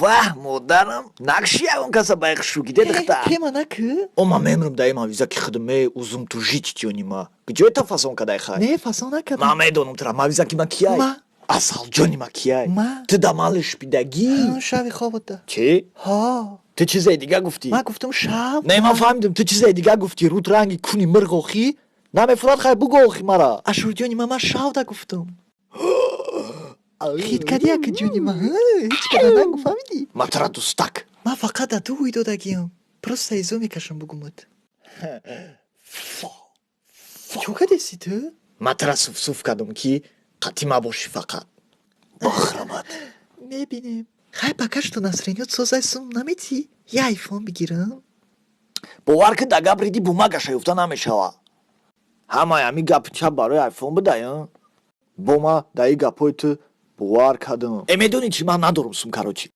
Ваҳ, модарам, накши ягон каса ба хушрӯгиде, духтар. Тема накӣ. О, ман мемрам даи мавиза ки худме узум ту жить, ҷони ма. Куҷое та фасон кадай, хай? Не, фасон накардам. Ман медонам тура, мавиза ки ма кияй. Ма. Асалҷони ма кияй? Ма. Ту да ман лишпидагӣ. Шави хобата. Чӣ? Ҳо. Ту чизе дига гуфтӣ? Ман гуфтам, шав. Не, ман фаҳмидам, ту чизе дига гуфтӣ. Рут ранги куни мирғ охӣ намефурад. Хай, бугӯ охи мара. Ашурҷони ма, ман шавда гуфтам. Хит кади, ака ҷони ма, ҳеҷ када нагу, фаҳмидӣ? Ма тура дӯстак. Ман фақат да ту ҳуй додагиам, просто изо мекашам, бугумат. Чо кадеси ту? Ма тура суфсуф кардам, ки қатъи ма бошӣ, фақат бохрамат. Мебинем. Хай, пока что настроение т созай, сум наметӣ, я айфон бигирам. Бовар ки, да гап риди, бумагаша ёфта намешава. Ҳамаи ҳами гапи чап барои айфон бидая. Бо ма даи гапҳои ту бовар кардам. Э, медонӣ чӣ, ман надорам сум, короче.